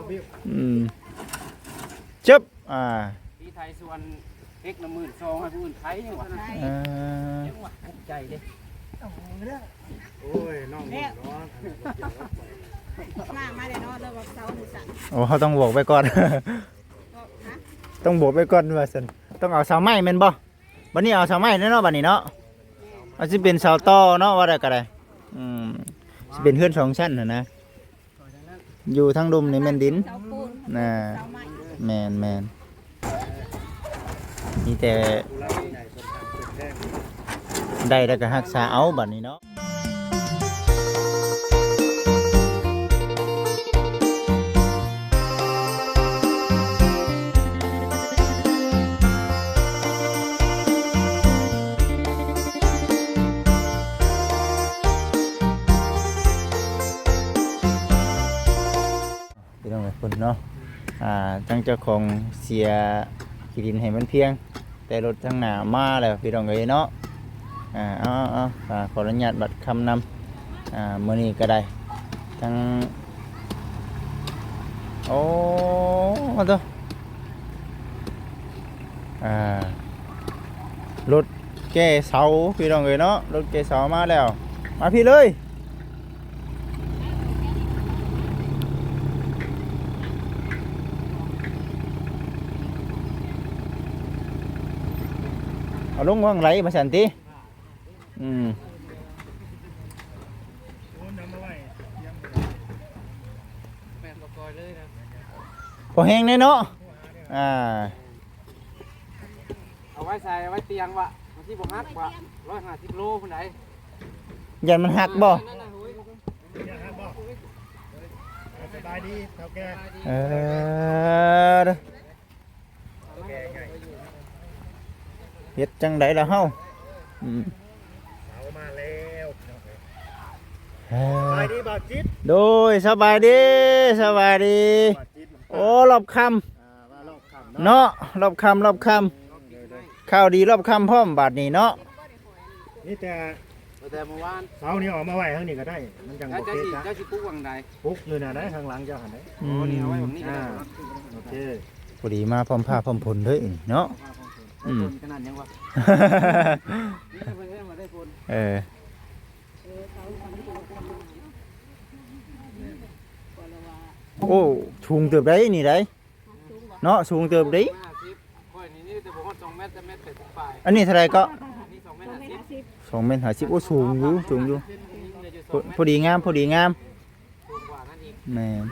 ອືມ ຈຶບ ອ່າ ທີ່ໄຖສວນເຮັກນະໝື່ນສອງ ໃຫ້ຜູ້ອື່ນໄຖຍັງວ່າ ເອີ ຍັງວ່າ ພູມໃຈເດ້ ໂອ້ຍ ນ້ອງ ແລ້ວ ເນາະ ມາ ມາແລ້ວເນາະ ເລີກອອກເສົາໝູ່ສາມ ໂອ້ ເຮົາຕ້ອງບອກໄວ້ກ່ອນ ກໍ ຮະ ຕ້ອງບອກໄວ້ກ່ອນວ່າຊັ້ນ ຕ້ອງເອົາເສົາໄມ້ແມ່ນບໍ່? ບັດນີ້ເອົາເສົາໄມ້ແລ້ວເນາະ ບັດນີ້ເນາະ ອາດຊິເປັນເສົາຕໍເນາະ ວ່າໄດ້ກໍໄດ້ ອືມ ຊິເປັນເຮືອນສອງຊັ້ນຫັ້ນນະ ຢູ່ທາງລຸ່ມນີ້ແມ່ນດິນ ເສົາປູນ ນະ ເສົາໄມ້ ແມ່ນໆ ມີແຕ່ໄດ້ແລ້ວກໍຮັກສາເອົາບັດນີ້ເນາະ. ພີ່ນ້ອງເອີຍ ພຸ້ນເນາະ ອ່າ ທາງເຈົ້າຂອງເສຍຂີ້ດິນໃຫ້ມັນພຽງ ແຕ່ລົດທາງໜ້າມາແລ້ວພີ່ນ້ອງເອີຍເນາະ ອ່າ ເອົາ ເອົາ ເອົາ ຂໍອະນຸຍາດບັດຄຳນຳ ອ່າ ມື້ນີ້ກໍໄດ້ ທັງ ໂອ້ ໂທ້ ອ່າ ລົດແກ່ເສົາພີ່ນ້ອງເອີຍເນາະ ລົດແກ່ເສົາມາແລ້ວ ມາພີ້ເລີຍ. ເອົາລົງຫວ່າງໄຫຼມາຊັ້ນຕິ ອືມ ແມ່ນບໍ່ກ່ອຍເລີຍນະ ພໍແຮງແດ່ເນາະ ອ່າ ເອົາໄວ້ໃສ່ ເອົາໄວ້ຕຽງວະ ມັນຊິບໍ່ຫັກວະ ຮ້ອຍຫ້າສິບໂລພຸ້ນໃດ ຢ້ານມັນຫັກບໍ່? ສະບາຍດີເຖົ້າແກ່ ເອີ ເຮັດຈັ່ງໃດລະເຮົາ ອືມ ເສົາມາແລ້ວ ເອີ ສະບາຍດີບ່າວຈິດ ໂດຍ ສະບາຍດີ ສະບາຍດີ ບ່າວຈິດ ໂອ້ ລອບຄ່ຳ ອ່າ ວ່າລອບຄ່ຳເນາະ ເນາະ ລອບຄ່ຳ ລອບຄ່ຳ ຂ່າວດີລອບຄ່ຳພ້ອມບາດນີ້ເນາະ ມີແຕ່ ແຕ່ເມື່ອວານ ເສົານີ້ເອົາມາໄວ້ທາງນີ້ກໍໄດ້ ມັນຈັ່ງບໍ່ເກະກະ ເຈົ້າຊິ ເຈົ້າຊິປຸກຫວ່າງໃດ? ປຸກຢູ່ນັ້ນໃດ ທາງຫຼັງເຈົ້າຫັ້ນໃດ ອືມ ອໍ ນີ້ເອົາໄວ້ໝ່ອງນີ້ກໍໄດ້ ອ່າ ໂອເຄ ພໍດີມາພ້ອມຟ້າພ້ອມຝົນເລີຍເນາະ ອືມ ຂະໜາດຫຍັງວະ ນີ້ເພິ່ນເອີ້ນວ່າໄດ້ຝົນ ເອີ ໂອ້ ສູງເຕີບໃດນີ້ໃດ ເນາະ ສູງເຕີບເດ້ ຂ້ອຍນີ້ມີແຕ່ບໍ່ຮອດສອງແມັດ ແຕ່ແມັດແປດສິບປາຍ ອັນນີ້ເທົ່າໃດເກາະ? ອັນນີ້ສອງແມັດຫ້າສິບ ສອງແມັດຫ້າສິບ ໂອ້ ສູງຢູ່ ສູງຢູ່ ພໍ ພໍດີງາມ ພໍດີງາມ ສູງກວ່ານັ້ນອີກ ແມ່ນ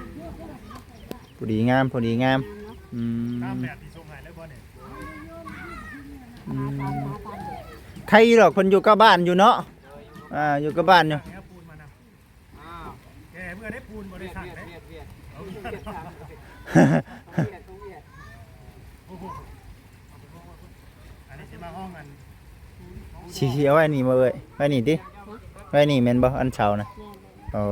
ພໍດີງາມ ພໍດີງາມ ອືມ ຕາມແບບທີ່ສົ່ງໃຫ້ເລີຍບໍ່ນີ້? ອືມ ໃຄຢູ່ດອກ ເພິ່ນຢູ່ກັບບ້ານຢູ່ເນາະ ອ່າ ຢູ່ກັບບ້ານຢູ່ ແກ່ເມື່ອໄດ້ປູນບໍ່ໄດ້ສ້າງເດ້ ວຽດ ວຽດ ວຽດ ເອົາວຽດ ວຽດ ໂອ້ໂຫ ອັນນີ້ຊິມາຫ້ອງອັນ ຊິ ຊິເອົາໄວ້ນີ້ບໍ່ເອີຍ ໄວ້ນີ້ຕິ ໄວ້ນີ້ແມ່ນບໍ່ ອັນເສົານະ ໂອ້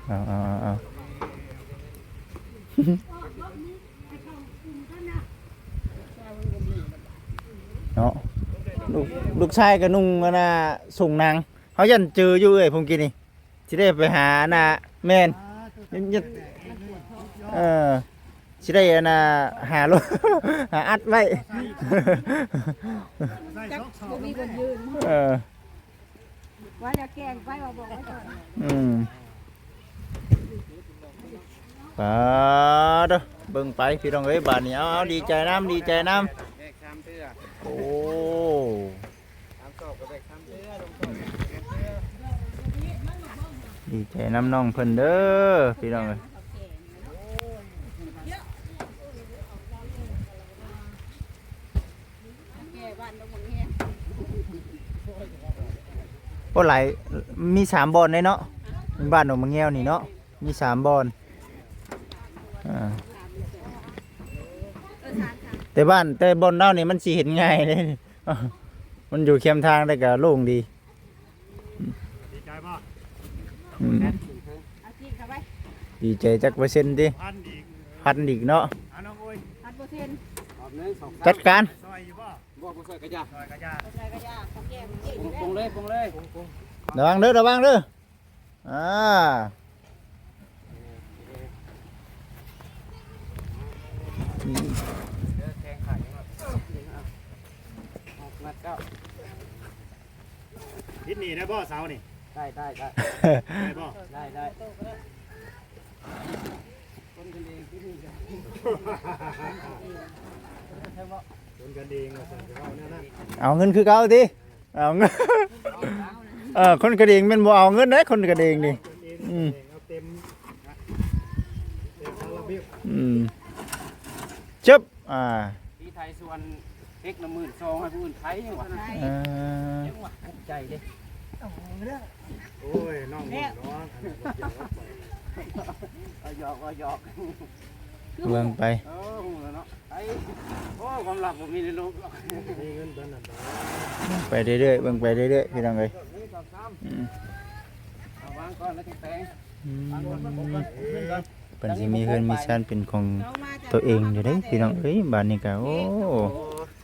ເອົາ ເອົາ ເອົາ ເອົາ. ເນາະ ລູກ ລູກຊາຍກໍນຸ່ງອັນນ່າ ສົ້ງໜັງ ເຮົາຢ້ານເຈີຢູ່ເອີຍ ຜູ້ກີ້ນີ້ ຊິໄດ້ໄປຫາອັນນ່າ ແມ່ນ ເອີ ຊິໄດ້ອັນນ່າ ຫາລົດ ຫາອັດໄວ້ ຈັກບໍ່ມີບ່ອນຢືນ ເອີ. ວ່າຢ່າແກ່ງໄປ ວ່າບອກໄວ້ກ່ອນ ອືມ ປາດເດີ ເບິ່ງໄປພີ່ນ້ອງເອີຍ ບາດນີ້ ເອົາ ເອົາ ດີໃຈນຳ ດີໃຈນຳ ແບກສາມເທື່ອ ໂອ້ ສາມສອບກໍແບກສາມເທື່ອ ສອງສອບກໍແບກສາມເທື່ອ ດີໃຈນຳນ້ອງເພິ່ນເດີພີ່ນ້ອງເອີຍ. ໂອ້ ຫຼາຍ ມີສາມບ່ອນເດ້ເນາະ ບ້ານໜອງໝາກແງວນີ້ເນາະ ມີສາມບ່ອນ ອ່າ ແຕ່ບ້ານ ແຕ່ບ່ອນເຮົານີ້ມັນຊິເຫັນງ່າຍເດ້ ມັນຢູ່ແຄມທາງ ແລ້ວກໍໂລ່ງດີ. ດີໃຈບໍ່? ອືມ ເອົາຈີນເຂົ້າໄປ ດີໃຈຈັກເປີເຊັນຕິ? ພັນອີກ ພັນອີກເນາະ ເອົານ້ອງໂອ້ຍ ພັນເປີເຊັນ ຮອບໜຶ່ງ ສອງ ສາມ ຈັດການ ຊ່ອຍຢູ່ບໍ່? ບໍ່ ບໍ່ຊ່ອຍກະຢ່າ ຊ່ອຍກະຢ່າ ບໍ່ຊ່ອຍກະຢ່າ ເຂົາແກ້ງ ປົງເລີຍ ປົງເລີຍ ປົງ ປົງ ລະວັງເດີ ລະວັງເດີ ອ່າ ເດີ ແຂ່ງຂັນເນາະ ອອກມາເຈົ້າ ຕິດໜີ້ໄດ້ບໍ່ເສົານີ້? ໄດ້ ໄດ້ ໄດ້ ໄດ້ບໍ່? ໄດ້ ໄດ້ ຄົນກັນເອງ ຄົນກັນເອງວ່າຊັ້ນ ເອົາເງິນຄືເກົ່າຕິ. ເອົາເງິນ ເອີ ຄົນກັນເອງແມ່ນບໍ່ເອົາເງິນເດ້ ຄົນກັນເອງນີ້. ອືມ ເອົາເຕັມ ເຕັມຄາຣາເບວ. ອືມ ຈຶບ ອ່າ ທີ່ໄທສວນເຮັກນະໝື່ນສອງ ໃຫ້ຜູ້ອື່ນໄທຍັງວ່າ ເອີ ຍັງວ່າ ອຸກໃຈເດ້. ໂອ້ຍ ນ້ອງໜຶ່ງເນາະ ເອົາຫຍອກ ເອົາຫຍອກ ເບິ່ງໄປ ເອີ ຮູ້ແລ້ວເນາະ. ໄອ້ ໂອ້ ຄວາມລັບບໍ່ມີໃນໂລກ ມີເງິນປານນັ້ນດອກ. ເບິ່ງໄປເລື້ອຍໆ ເບິ່ງໄປເລື້ອຍໆ ພີ່ນ້ອງເອີຍ. ອືມ ເອົາວາງກ່ອນແລ້ວຈຶ່ງແປງ. ອືມ ເພິ່ນຊິມີເຮືອນມີຊານເປັນຂອງຕົວເອງຢູ່ເດ້ ພີ່ນ້ອງເອີຍ. ບາດນີ້ກະ ໂອ້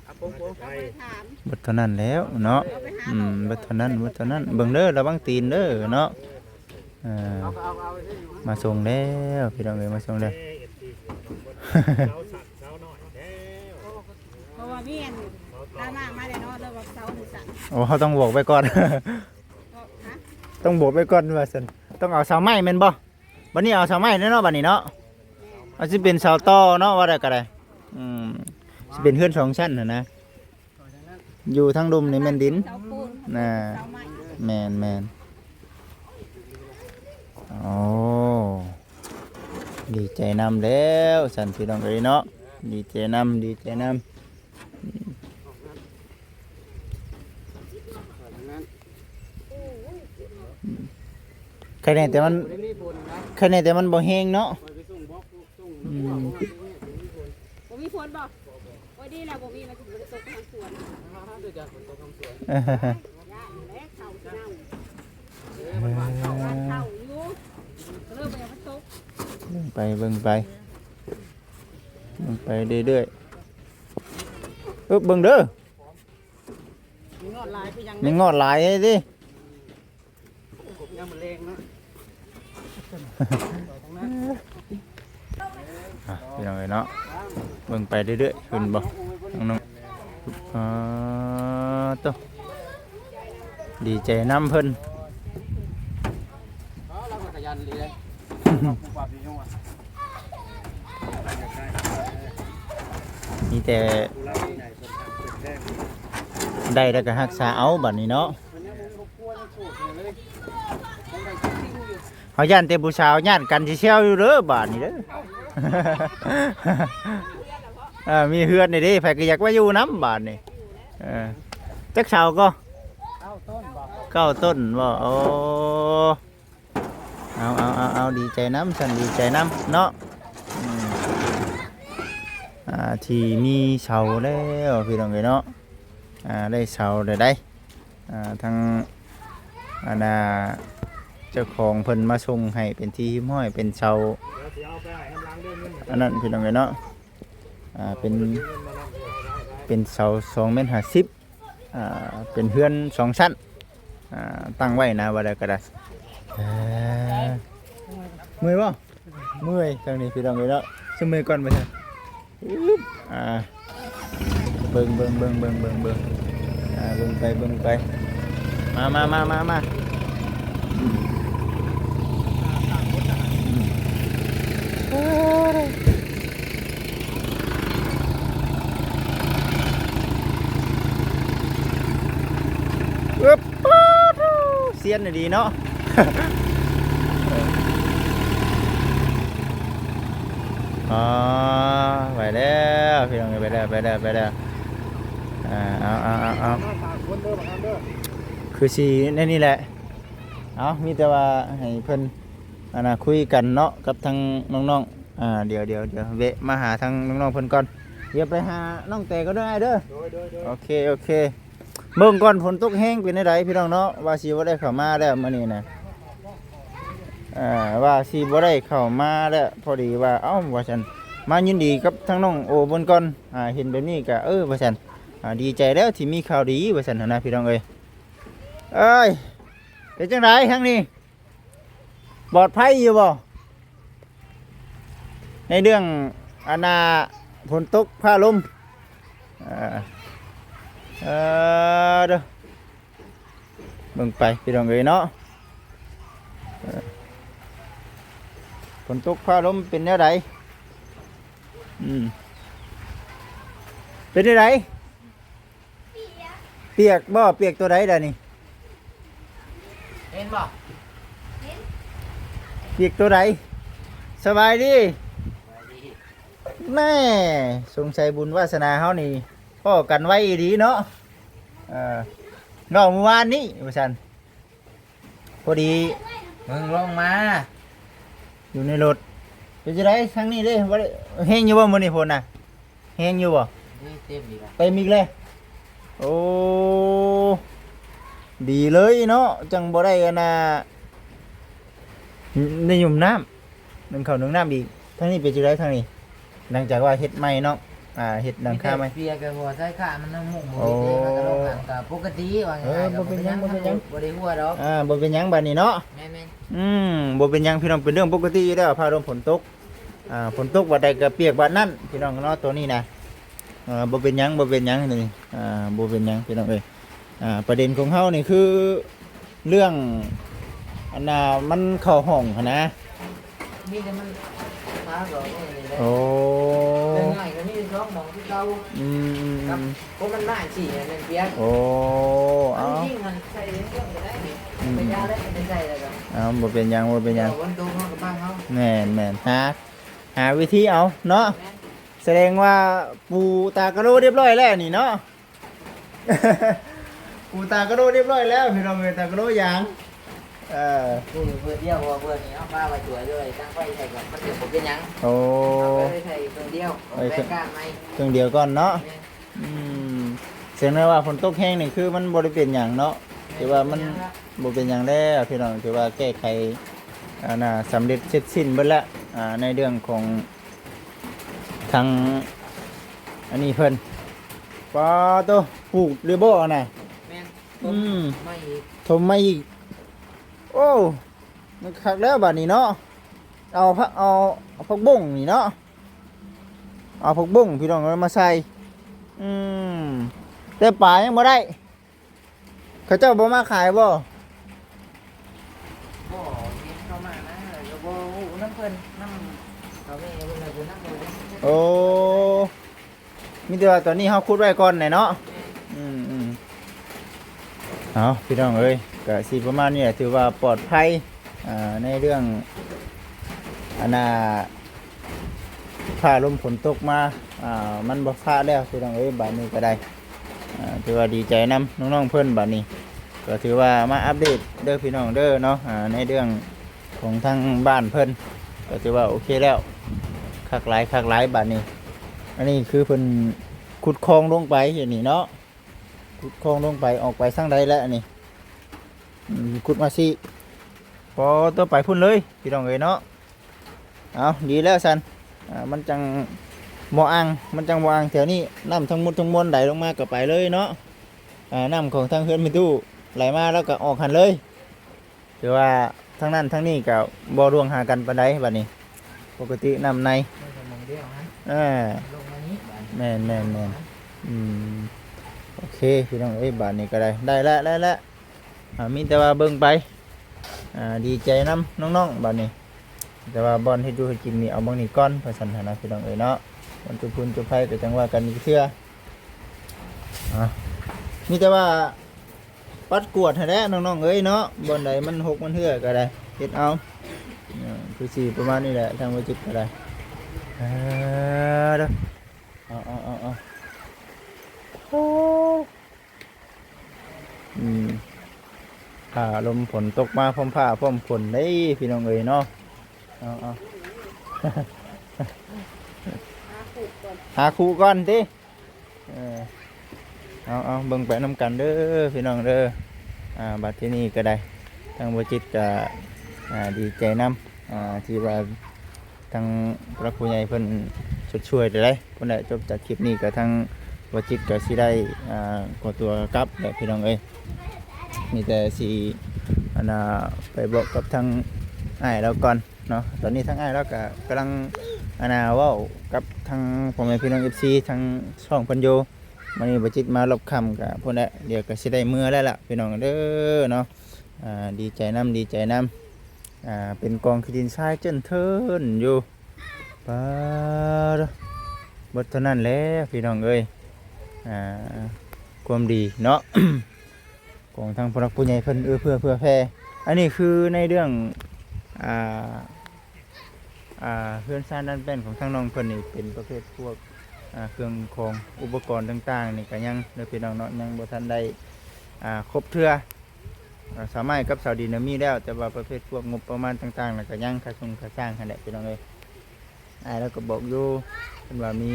ເອົາໂປງໆ ເອົາໄປຖາມ ເບິດເທົ່ານັ້ນແລ້ວເນາະ. ອືມ ເບິດເທົ່ານັ້ນ ເບິດເທົ່ານັ້ນ. ເບິ່ງເດີ ລະວັງຕີນເດີເນາະ. ເອີ ມາສົ່ງແລ້ວ ພີ່ນ້ອງເອີຍ ມາສົ່ງແລ້ວ. ເພາະວ່າມີອັນດາມາມາແລ້ວເນາະ ເລີຍວ່າເຊົາມື້ສັນ. ໂອ້ ເຮົາຕ້ອງບອກໄວ້ກ່ອນ ຕ້ອງບອກໄວ້ກ່ອນວ່າຊັ້ນ. ຕ້ອງເອົາເສົາໄມ້ແມ່ນບໍ່? ບັດນີ້ເອົາເສົາໄມ້ແນ່ເນາະ ບັດນີ້ເນາະ. ອາດຊິເປັນເສົາຕໍເນາະ ວ່າໄດ້ກະໄດ້. ອືມ ຊິເປັນເຮືອນສອງຊັ້ນຫັ້ນນະ. ຢູ່ທາງລຸ່ມນີ້ແມ່ນດິນ ເສົາປູນ ນະ ເສົາໄມ້ ແມ່ນໆ. ໂອ້ ດີໃຈນຳແລ້ວຊັ້ນ ພີ່ນ້ອງເອີຍເນາະ. ດີໃຈນຳ ດີໃຈນຳ. ໄຄແນ່ແຕ່ມັນ ໄຄແນ່ແຕ່ມັນບໍ່ແຮງເນາະ. ອືມ ບໍ່ມີຝົນບໍ່? ໂອ້ຍ ດີແລ້ວບໍ່ມີ ມັນຊິບໍ່ໄດ້ຕົກທາງສວນ. ຢ້ານແຫຼະ ເຂົ້າຊິເນົ່າ. ເອີ ເຂົ້າຢູ່ ກໍເລີຍບໍ່ຢາກໃຫ້ຕົກ. ເບິ່ງໄປ ເບິ່ງໄປ ເບິ່ງໄປເລື້ອຍໆ. ເອີ ເບິ່ງເດີ ມີງອດຫຼາຍຄືຫຍັງ ມີງອດຫຼາຍຕິ. ຍາມມື້ແລງເນາະ ອ່ະ ພີ່ນ້ອງເອີຍເນາະ ເບິ່ງໄປເລື້ອຍໆ ເຫັນບໍ່ ນ້ອງໆ. ອ່າ ໂຕ ດີໃຈນຳເພິ່ນ. ມີແຕ່ໄດ້ແລ້ວກໍຮັກສາເອົາບັດນີ້ເນາະ. ເຮົາຢ້ານແຕ່ຜູ້ສາວຍາດກັນຊິແຊວຢູ່ເດີບາດນີ້ເດີ. ເອີ ມີເຮືອນນີ້ເດ້ ໃຜກໍຢາກມາຢູ່ນຳບາດນີ້. ເອີ ຈັກເສົາກໍ? ເກົ້າຕົ້ນບໍ່? ເກົ້າຕົ້ນບໍ່? ໂອ້ ເອົາ ເອົາ ເອົາ ເອົາ ດີໃຈນຳຊັ້ນ ດີໃຈນຳເນາະ. ອືມ ອ່າ ທີ່ມີເສົາແລ້ວ ພີ່ນ້ອງເອີຍເນາະ. ອ່າ ໄດ້ເສົາແລ້ວໃດ໋. ອ່າ ທາງ ອັນນ່າ ເຈົ້າຂອງເພິ່ນມາສົ່ງໃຫ້ເປັນທີ່ຮຽບຮ້ອຍ ເປັນເສົາ ອັນນັ້ນ ພີ່ນ້ອງເອີຍເນາະ. ອ່າ ເປັນ ເປັນເສົາສອງແມັດຫ້າສິບ ອ່າ ເປັນເຮືອນສອງຊັ້ນ ອ່າ ຕັ້ງໄວ້ນະ ວ່າໄດ້ກໍໄດ້. ເອີ ເມື່ອຍບໍ່? ເມື່ອຍ ທາງນີ້ ພີ່ນ້ອງເອີຍເນາະ. ຊິເມື່ອຍກ່ອນວ່າຊັ້ນ. ອຶບ ອ່າ ເບິ່ງ ເບິ່ງ ເບິ່ງ ເບິ່ງ ເບິ່ງ ເບິ່ງ ອ່າ ເບິ່ງໄປ ເບິ່ງໄປ. ມາ ມາ ມາ ມາ ມາ. ອືມ ອືມ ອຶບ ປາດໂທ້ ຊຽນອີ່ຫຼີເນາະ. ອໍ ໄປແລ້ວ ພີ່ນ້ອງເອີຍ ໄປແລ້ວ ໄປແລ້ວ ໄປແລ້ວ. ອ່າ ເອົາ ເອົາ ເອົາ ເອົາ ຄືຊິແນວນີ້ແຫຼະ. ເອົາ ມີແຕ່ວ່າໃຫ້ເພິ່ນ ອັນນ່າ ຄຸຍກັນເນາະ ກັບທາງນ້ອງໆ. ອ່າ ດຽວ ດຽວ ດຽວ ແວະມາຫາທາງນ້ອງໆເພິ່ນກ່ອນ. ດຽວໄປຫານ້ອງແຕກ່ອນເດີ ອ້າຍເດີ. ໂດຍ ໂດຍ ໂດຍ ໂອເຄ ໂອເຄ. ເບິ່ງກ່ອນ ຝົນຕົກແຮງເປັນແນວໃດ ພີ່ນ້ອງເນາະ. ວ່າຊິບໍ່ໄດ້ເຂົ້າມາແລ້ວມື້ນີ້ນະ ອ່າ ວ່າຊິບໍ່ໄດ້ເຂົ້າມາແລ້ວ. ພໍດີວ່າ ເອົ້າ ວ່າຊັ້ນ ມາຍິນດີກັບທາງນ້ອງໂອເພິ່ນກ່ອນ. ອ່າ ເຫັນແບບນີ້ກະ ເອີ ວ່າຊັ້ນ ອ່າ ດີໃຈແລ້ວທີ່ມີຂ່າວດີ ວ່າຊັ້ນຫັ້ນນະ ພີ່ນ້ອງເອີຍ. ເອີຍ ເປັນຈັ່ງໃດທາງນີ້? ປອດໄພຢູ່ບໍ່? ໃນເລື່ອງ ອັນນ່າ ຝົນຕົກຟ້າລົມ ເອີ ເອີ ເດີ ເບິ່ງໄປພີ່ນ້ອງເອີຍເນາະ ເອີ ຝົນຕົກຟ້າລົມເປັນແນວໃດ? ອືມ ເປັນແນວໃດ? ປຽກບໍ່? ປຽກຕົວໃດດານີ້? ເຫັນບໍ່? ປຽກຕົວໃດ? ສະບາຍດີ. ແນ່ ສົງໄສບຸນວາສະໜາເຮົານີ້ພໍ້ກັນໄວອີ່ຫຼີເນາະ. ເອີ ເວົ້າມື້ວານນີ້ວ່າຊັ້ນ ພໍດີ ເບິ່ງລົງມາ ຢູ່ໃນລົດ. ເປັນຈັ່ງໃດທາງນີ້ເດ້? ບໍ່ໄດ້ ແຮງຢູ່ບໍ່ມື້ນີ້ຝົນນະ? ແຮງຢູ່ບໍ່? ນີ້ເຕັມອີກລະ ເຕັມອີກແລ້ວ. ໂອ້ ດີເລີຍເນາະ ຈັ່ງບໍ່ໄດ້ອັນນ່າ ໄດ້ຫຍຸ້ມນ້ຳ ໜຶ້ງເຂົ້າໜຶ້ງນ້ຳອີກ. ທາງນີ້ເປັນຈັ່ງໃດທາງນີ້? ຫຼັງຈາກວ່າເຮັດໃໝ່ເນາະ ອ່າ ເຮັດຫຼັງຄາໃໝ່ ມີແຕ່ເປຍກັບຫົວຊາຍຄາ ມັນຍັງມຸງບໍ່ເຮັດເດ້ ໂອ້ ມັນກໍລົງຫັ້ນກໍປົກກະຕິວ່າງ່າຍໆ ເອີ ບໍ່ເປັນຫຍັງ ບໍ່ເປັນຫຍັງ ບໍ່ໄດ້ຫົວດອກ ອ່າ ບໍ່ເປັນຫຍັງບາດນີ້ເນາະ. ແມ່ນໆ ອືມ ບໍ່ເປັນຫຍັງພີ່ນ້ອງ ເປັນເລື່ອງປົກກະຕິຢູ່ແລ້ວ ຟ້າລົມຝົນຕົກ ອ່າ ຝົນຕົກບາດໃດກໍປຽກບາດນັ້ນພີ່ນ້ອງເນາະ ໂຕນີ້ນະ. ເອີ ບໍ່ເປັນຫຍັງ ບໍ່ເປັນຫຍັງໂຕນີ້ ອ່າ ບໍ່ເປັນຫຍັງພີ່ນ້ອງເອີຍ. ອ່າ ປະເດັນຂອງເຮົານີ້ຄືເລື່ອງ ອັນນ່າ ມັນເຂົ້າຫ້ອງຫັ້ນນະ ມີແຕ່ມັນ ໂອ້ ເລື່ອງໜ້ອຍກໍມີສອງໝ່ອງຄືເກົ່າ. ອືມ ອືມ ອືມ ໂອ້ ມັນມາຈັ່ງຊີ້ແມ່ນປຽກ. ໂອ້ ເອົາ ເອົາ ບໍ່ເປັນຫຍັງ ບໍ່ເປັນຫຍັງ ແມ່ນໆ ຫາ ຫາວິທີເອົາເນາະ. ສະແດງວ່າປູຕາກະໂລຮຽບຮ້ອຍແລ້ວນີ້ເນາະ ປູຕາກະໂລຮຽບຮ້ອຍແລ້ວພີ່ນ້ອງເອີຍ ຕາກະໂລຢາງ. ເອີ ປູເບີດດຽວ ເພາະວ່າເບີດນີ້ເຮົາພາໄວ້ສວຍເລີຍ ຕັ້ງໄຟໃສ່ກໍມັນກໍບໍ່ເປັນຫຍັງ. ໂອ້ ເຮົາກໍເລີຍໃສ່ເບີດດຽວ ອອກແບບກ້ານໃໝ່ ເຄື່ອງດຽວກ່ອນເນາະ. ແມ່ນ ອືມ ເຊິ່ງແມ່ນວ່າຝົນຕົກແຮງນີ້ຄືມັນບໍ່ໄດ້ເປັນຫຍັງເນາະ ແມ່ນ ຖືວ່າມັນ ບໍ່ເປັນຫຍັງແລ້ວ ບໍ່ເປັນຫຍັງແລ້ວພີ່ນ້ອງ ຖືວ່າແກ້ໄຂ ອັນນ່າ ສຳເລັດເສັດສິ້ນເບິດແລ້ວ ອ່າ ໃນເລື່ອງຂອງ ທາງອັນນີ້ເພິ່ນ ປາໂຕ ປູກເລີຍບໍ່ນະ? ແມ່ນ ອືມ ຖົມໃໝ່ອີກ ຖົມໃໝ່ອີກ. ໂອ້ ມັນຄັກແລ້ວບາດນີ້ເນາະ ເອົາຜັກ ເອົາ ເອົາຜັກບົ້ງນີ້ເນາະ ເອົາຜັກບົ້ງພີ່ນ້ອງເອີຍມາໃສ່. ອືມ ແຕ່ປາຍັງບໍ່ໄດ້ ເຂົາເຈົ້າບໍ່ມາຂາຍບໍ່? ບໍ່ເຫັນເຂົາມານະ ກໍບໍ່ຮູ້ນຳເພິ່ນ ນຳເຖົ້າແກ່ເພິ່ນ ເພິ່ນນຳບໍ່ໄດ້. ໂອ້ ມີແຕ່ວ່າຕອນນີ້ເຮົາຂຸດໄວ້ກ່ອນແຫຼະເນາະ. ອືມໆ ເອົາ ພີ່ນ້ອງເອີຍ ກະຊິປະມານນີ້ແຫຼະ ຖືວ່າປອດໄພ ອ່າ ໃນເລື່ອງ ອັນນ່າ ຟ້າລົມຝົນຕົກມາ ອ່າ ມັນບໍ່ຟ້າແລ້ວພີ່ນ້ອງເອີຍ ບາດນີ້ກໍໄດ້ ອ່າ ຖືວ່າດີໃຈນຳນ້ອງໆເພິ່ນ. ບາດນີ້ກໍຖືວ່າມາອັບເດດເດີພີ່ນ້ອງເດີເນາະ ອ່າ ໃນເລື່ອງຂອງທາງບ້ານເພິ່ນ ກໍຖືວ່າໂອເຄແລ້ວ ຄັກຫຼາຍ ຄັກຫຼາຍບາດນີ້. ອັນນີ້ຄືເພິ່ນຂຸດຄອງລົງໄປຢູ່ນີ້ເນາະ ຂຸດຄອງລົງໄປ ອອກໄປທາງໃດແລ້ວອັນນີ້? ອືມ ຂຸດມາຊິ ພໍຕໍ່ໄປພຸ້ນເລີຍພີ່ນ້ອງເອີຍເນາະ. ເອົາ ດີແລ້ວຊັ້ນ ອ່າ ມັນຈັ່ງບໍ່ອັ່ງ ມັນຈັ່ງບໍ່ອັ່ງແຖວນີ້ ນ້ຳທັງໝົດທັງມວນໄຫຼລົງມາກໍໄປເລີຍເນາະ. ອ່າ ນ້ຳຂອງທາງເຮືອນແມ່ຕູ້ໄຫຼມາແລ້ວກໍອອກຫັ້ນເລີຍ ຖືວ່າທາງນັ້ນທາງນີ້ກໍບໍ່ລ່ວງຫາກັນປານໃດບາດນີ້ ປົກກະຕິນ້ຳໃນ ມັນກໍໝ່ອງດຽວຫັ້ນ ເອີ ລົງມານີ້ບາດນີ້ ແມ່ນໆໆ ອືມ ໂອເຄ ພີ່ນ້ອງເອີຍ ບາດນີ້ກໍໄດ້ ໄດ້ແລ້ວ ໄດ້ແລ້ວ. ອ່າ ມີແຕ່ວ່າເບິ່ງໄປ ອ່າ ດີໃຈນຳນ້ອງໆບາດນີ້ ແຕ່ວ່າບ່ອນເຮັດຢູ່ເຮັດກິນນີ້ ເອົາໝ່ອງນີ້ກ່ອນ ວ່າຊັ້ນຫັ້ນນະ ພີ່ນ້ອງເອີຍເນາະ. ມັນຈຸພຸນຈຸໄພກໍຈັ່ງວ່າກັນອີກເທື່ອ. ອ່າ ມີແຕ່ວ່າປັດກວາດຫັ້ນແຫຼະນ້ອງໆເອີຍເນາະ ບ່ອນໃດມັນຫົກມັນເຫື່ອກໍໄດ້ ເຮັດເອົາ. ອ່າ ຄືຊິປະມານນີ້ແຫຼະ ທາງບໍ່ຈິດກໍໄດ້. ເອີ ເດີ ເອົາໆໆໆ ໂອ້ ອືມ ຟ້າລົມຝົນຕົກມາພ້ອມຟ້າພ້ອມຝົນເດ້ ພີ່ນ້ອງເອີຍເນາະ. ເອົາໆ ຫາຄູ່ກ່ອນ ຫາຄູ່ກ່ອນຕິ. ເອີ ເອົາໆ ເບິ່ງໄປນຳກັນເດີ ພີ່ນ້ອງເດີ. ອ່າ ບັດທີນີ້ກໍໄດ້ ທາງບໍ່ຈິດກໍ ອ່າ ດີໃຈນຳ ອ່າ ທີ່ວ່າ ທາງຜູ້ຫຼັກຜູ້ໃຫຍ່ເພິ່ນຊົດຊ່ວຍໄດ້. ພຸ້ນແຫຼະ ຈົບຈາກຄລິບນີ້ກໍທາງບໍ່ຈິດກໍຊິໄດ້ ອ່າ ຂໍຕົວກັບແຫຼະ ພີ່ນ້ອງເອີຍ. ມີແຕ່ຊິ ອັນນ່າ ໄປບອກກັບທາງອ້າຍລາວກ່ອນເນາະ. ຕອນນີ້ທາງອ້າຍລາວກໍກຳລັງ ອັນນ່າເວົ້າກັບທາງພໍ່ແມ່ພີ່ນ້ອງເອັຟຊີທາງຊ່ອງເພິ່ນຢູ່. ມື້ນີ້ບໍ່ຈິດມາລອບຄ່ຳກະພຸ້ນແຫຼະ ດຽວກະຊິໄດ້ເມືອແລ້ວລະພີ່ນ້ອງເດີເນາະ. ອ່າ ດີໃຈນຳ ດີໃຈນຳ. ອ່າ ເປັນກອງຂີ້ດິນຊາຍເຈີ້ນເທີນຢູ່. ປາດ ເບິດເທົ່ານັ້ນແຫຼະພີ່ນ້ອງເອີຍ. ອ່າ ຄວາມດີເນາະ ຂອງທາງຜູ້ຫຼັກຜູ້ໃຫຍ່ເພິ່ນເອື້ອເຟື້ອເຜື່ອແຜ່. ອັນນີ້ຄືໃນເລື່ອງ ອ່າ ອ່າ ເຮືອນຊານດັດແປງຂອງທາງນ້ອງເພິ່ນນີ້ ເປັນປະເພດພວກ ອ່າ ເຄື່ອງຂອງອຸປະກອນຕ່າງໆນີ້ກະຍັງເດີພີ່ນ້ອງເນາະ ຍັງບໍ່ທັນໄດ້ ອ່າ ຄົບເທື່ອ. ອ່າ ສາວໄມ້ກັບສາວດິນນະມີແລ້ວ ແຕ່ວ່າປະເພດພວກງົບປະມານຕ່າງໆ ລະກະຍັງ ຄ່າຊົງຄ່າຊ່າງຫັ້ນແຫຼະພີ່ນ້ອງເອີຍ. ອ້າຍລາວກະບອກຢູ່ ເພິ່ນວ່າມີ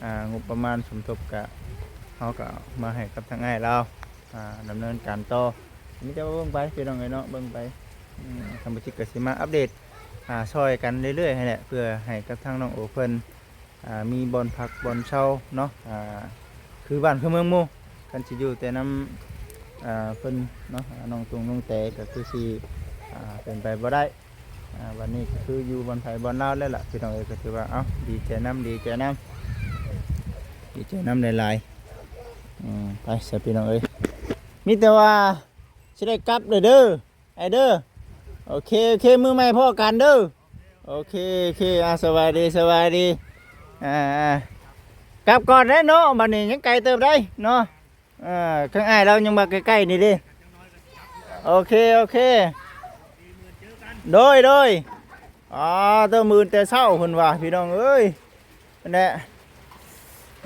ອ່າ ງົບປະມານສົມທົບກະ ເຮົາກະເອົາມາໃຫ້ກັບທາງອ້າຍລາວ ອ່າ ດຳເນີນການຕໍ່. ມີແຕ່ວ່າເບິ່ງໄປພີ່ນ້ອງເອີຍເນາະ ເບິ່ງໄປ. ອືມ ທາງບໍ່ຈິດກະຊິມາອັບເດດ ອ່າ ຊ່ອຍກັນເລື້ອຍໆຫັ້ນແຫຼະ ເພື່ອໃຫ້ກັບທາງນ້ອງໂອເພິ່ນ ອ່າ ມີບ່ອນພັກບ່ອນເຊົາເນາະ. ອ່າ ຄືບ້ານຄືເມືອງໝູ່ ຄັນຊິຢູ່ແຕ່ນຳ ອ່າ ເພິ່ນເນາະ ນ້ອງຕຸງນ້ອງແຕກະຄືຊິ ອ່າ ເປັນໄປບໍ່ໄດ້. ອ່າ ບັດນີ້ກະຄືຢູ່ບ່ອນໃຜບ່ອນລາວແລ້ວລະພີ່ນ້ອງເອີຍ. ກະຖືວ່າ ເອົ້າ ດີໃຈນຳ ດີໃຈນຳ ດີໃຈນຳຫຼາຍໆ. ອືມ ໄປຊະພີ່ນ້ອງເອີຍ ມີແຕ່ວ່າຊິໄດ້ກັບເດີ ເດີ ອ້າຍເດີ. ໂອເຄ ໂອເຄ ມື້ໃໝ່ພໍ້ກັນເດີ. ໂອເຄ ໂອເຄ ອ່າ ສະບາຍດີ ສະບາຍດີ. ອ່າ ອ່າ ກັບກ່ອນເດີເນາະ ບັດນີ້ຍັງໄກເຕີບໃດເນາະ. ເອີ ທາງອ້າຍລາວຍັງວ່າໃກ້ໆນີ້ເດ້. ໂອເຄ ໂອເຄ ໂດຍ ໂດຍ. ອໍ ເຕີມອື່ນແຕ່ເຊົ້າເພິ່ນວ່າ ພີ່ນ້ອງເອີຍ. ນັ້ນແຫຼະ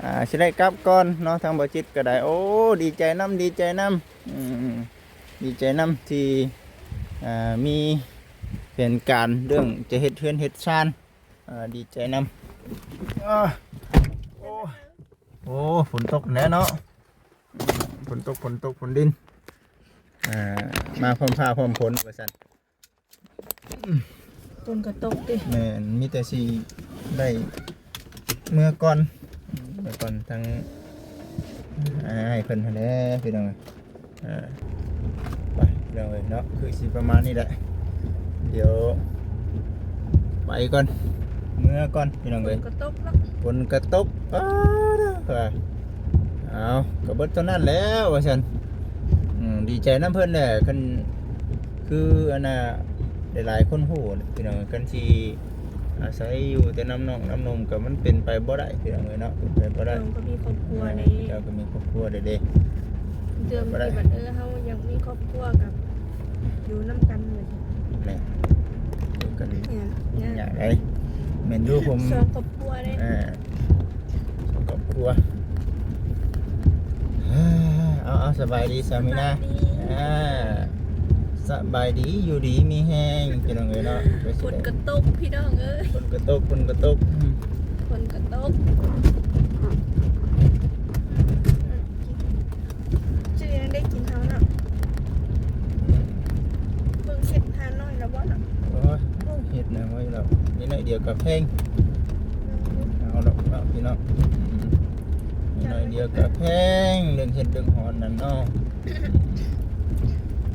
ອ່າ ຊິໄດ້ກັບກ່ອນເນາະ ທາງບໍ່ຈິດກະໄດ້. ໂອ້ ດີໃຈນຳ ດີໃຈນຳ. ອືມ ດີໃຈນຳທີ່ ອ່າ ມີແຜນການເລື່ອງຈະເຮັດເຮືອນເຮັດຊານ. ອ່າ ດີໃຈນຳ. ໂອ້ ໂອ້ ຝົນຕົກແລ້ວເນາະ ຝົນຕົກ ຝົນຕົກ ຝົນດິນ. ອ່າ ມາພ້ອມຟ້າພ້ອມຝົນວ່າຊັ້ນ. ຝົນກະຕົກຕິ. ແມ່ນ ມີແຕ່ຊິໄດ້ເມືອກ່ອນ ເມືອກ່ອນທາງອ້າຍເພິ່ນຫັ້ນແຫຼະພີ່ນ້ອງ. ອ່າ ໄປພີ່ນ້ອງເອີຍເນາະ ຄືຊິປະມານນີ້ແຫຼະ. ດຽວໄປກ່ອນ ເມືອກ່ອນພີ່ນ້ອງເອີຍ. ຝົນກະຕົກເນາະ ຝົນກະຕົກ. ອ້າ ເອົາ ກະເບິດເທົ່ານັ້ນແຫຼະວ່າຊັ້ນ. ອືມ ດີໃຈນຳເພິ່ນແຫຼະ ຄັນ ຄືອັນນ່າ ຫຼາຍໆຄົນຮູ້ພີ່ນ້ອງ ຄັນຊິອາໄສຢູ່ແຕ່ນຳນ້ອງນຳນົມກະມັນເປັນໄປບໍ່ໄດ້ພີ່ນ້ອງເອີຍເນາະ ເປັນໄປບໍ່ໄດ້. ນ້ອງກະມີຄອບຄົວເດ້ ເຈົ້າກະມີຄອບຄົວເດ້ ເດີມທີ່ບັດ ເອີ ເຮົາຍັງມີຄອບຄົວກະຢູ່ນຳກັນເລີຍ. ແມ່ນ ຢູ່ກັນ ແມ່ນ ຍາກໄດ໋. ແມ່ນຢູ່ ຜົມ ສອງຄອບຄົວເດ້ ອ່າ ຄອບຄົວ. ເອົາ ເອົາ ສະບາຍດີສາມີນາ. ສະບາຍດີ ອ່າ ສະບາຍດີ ຢູ່ດີມີແຮງພີ່ນ້ອງເອີຍເນາະ. ຝົນກະຕົກພີ່ນ້ອງເອີຍ ຝົນກະຕົກ ຝົນກະຕົກ ອືມ ຝົນກະຕົກ. ຊື້ຫຍັງໄດ້ກິນເຮົາເນາະ. ເບິ່ງເຫັດຫາໜ້ອຍລະບໍ່ເນາະ. ໂອ້ຍ ເຫັດໜ້ອຍລະ ນິດໜ້ອຍດຽວກະແພງ. ເອົາລະເນາະພີ່ນ້ອງ ອືມ ໜ້ອຍດຽວກະແພງ ເລື່ອງເຫັດເລື່ອງຫອນນັ້ນເນາະ.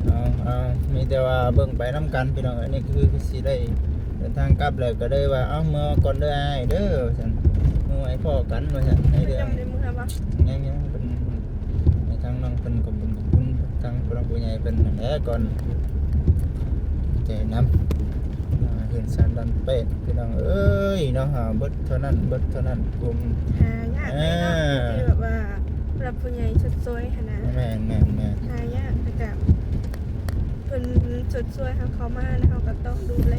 ເອົາ ເອົາ ມີແຕ່ວ່າເບິ່ງໄປນຳກັນພີ່ນ້ອງ. ອັນນີ້ຄືຊິໄດ້ເດີນທາງກັບແລ້ວ ກະເລີຍວ່າ ເອົາ ເມືອກ່ອນເດີອ້າຍເດີ ວ່າຊັ້ນ ມື້ໃໝ່ພໍ້ກັນ ວ່າຊັ້ນ. ໃນເລື່ອງ ຍັງ ຍັງ ເພິ່ນ ໃຫ້ທາງນ້ອງເພິ່ນຂອບຄຸນຂອບຄຸນທາງຜູ້ຫຼັກຜູ້ໃຫຍ່ເພິ່ນຫັ້ນແຫຼະກ່ອນ. ໃຈນຳ ອ່າ ເຮືອນຊານດອນແປດພີ່ນ້ອງເອີຍເນາະ. ເບິດເທົ່ານັ້ນ ເບິດເທົ່ານັ້ນ ກຸ່ມ ຫາຍາກເລີຍເນາະ ອ່າ ທີ່ແບບວ່າຜູ້ຫຼັກຜູ້ໃຫຍ່ຊົດຊ່ວຍຫັ້ນນະ. ແມ່ນໆໆ ຫາຍາກ ແຕ່ກະເພິ່ນຊົດຊ່ວຍເຮົາເຂົ້າມາແລ້ວ ເຮົາກະຕ້ອງດູແລ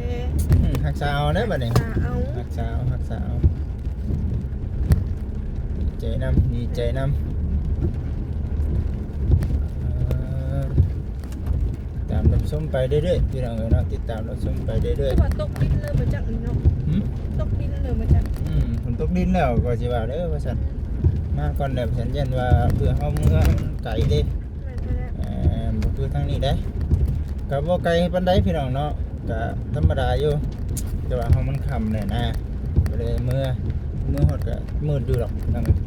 ອືມ ຮັກສາເອົາເດີບັດນີ້ ຮັກສາເອົາ ຮັກສາເອົາ ຮັກສາເອົາ. ໃຈນຳ ດີໃຈນຳ. ເອີ ຕາມຮັບຊົມໄປເລື້ອຍໆ ພີ່ນ້ອງເອີຍເນາະ ຕິດຕາມຮັບຊົມໄປເລື້ອຍໆ. ວ່າຕົກດິນເລີຍບໍ່ຈັກນີ້ເນາະ. ຫື? ຕົກດິນເລີຍບໍ່ຈັກ. ອືມ ຝົນຕົກດິນແລ້ວ ກະຊິວ່າເດີວ່າຊັ້ນ. ມາກ່ອນແລ້ວ ສັນຍານວ່າເພື່ອເຮົາເມືອໄກເດ້. ແມ່ນແລ້ວ ເອີ ບໍ່ຄືທາງນີ້ເດ້ ກະບໍ່ໄກປານໃດພີ່ນ້ອງເນາະ ກະທຳມະດາຢູ່ ແຕ່ວ່າເຮົາມັນຄ່ຳແຫຼະນະ ກະເລີຍເມືອ ເມືອຮອດກະມືດຢູ່ດອກ ພີ່ນ້ອງເອີຍ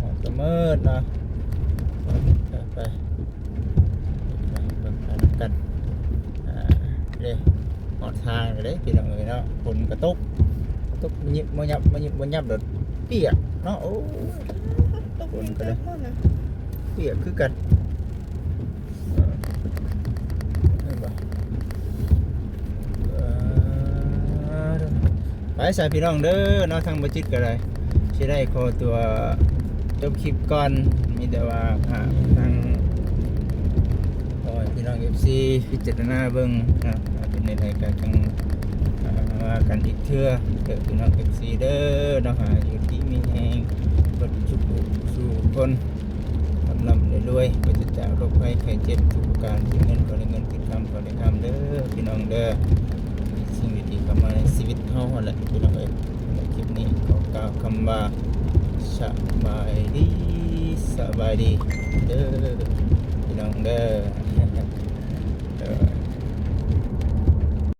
ຮອດກະມືດເນາະ. ໄປ ໄປ ໄປ ເບິ່ງໄປນຳກັນ ອ່າ ເດ້. ຮອດທາງແລ້ວເດ້ພີ່ນ້ອງເອີຍເນາະ. ຝົນກໍຕົກ ຕົກມາຍິບມາຍັບ ມາຍິບມາຍັບ ແລ້ວປຽກເນາະ. ໂອ້ຍ ຕົກ ຝົນກໍໄດ້ ແຮງເຕີບເນາະ ປຽກຄືກັນ. ເອີ ເຫັນບໍ່? ເອີ ໄປຊະພີ່ນ້ອງເດີເນາະ, ທາງບໍ່ຈິດກໍໄດ້ ຊິໄດ້ຂໍຕົວຈົບຄລິບກ່ອນ. ມີແຕ່ວ່າຝາກທາງ ຂໍໃຫ້ພີ່ນ້ອງເອັຟຊີພິຈາລະນາເບິ່ງເນາະ, ເປັນແນວໃດກໍຈັ່ງ ອ່າ ວ່າກັນອີກເທື່ອເດີພີ່ນ້ອງເອັຟຊີເດີເນາະ. ຢູ່ດີມີແຮງເບິດທຸກຜູ້ສູ່ຄົນ ລ່ຳໆລວຍໆ ປາສະຈາກໂລກໄພໄຂ້ເຈັບທຸກປະການ, ເກັບເງິນກໍໄດ້ເງິນ, ເກັບຄຳກໍໄດ້ຄຳເດີພີ່ນ້ອງເດີ. ສິ່ງດີໆເຂົ້າມາໃນຊີວິດເຮົາຫັ້ນແຫຼະພີ່ນ້ອງເອີຍ. ຄລິບນີ້ຂໍກ່າວຄຳວ່າ ສະບາຍດີ ສະບາຍດີເດີພີ່ນ້ອງເດີ.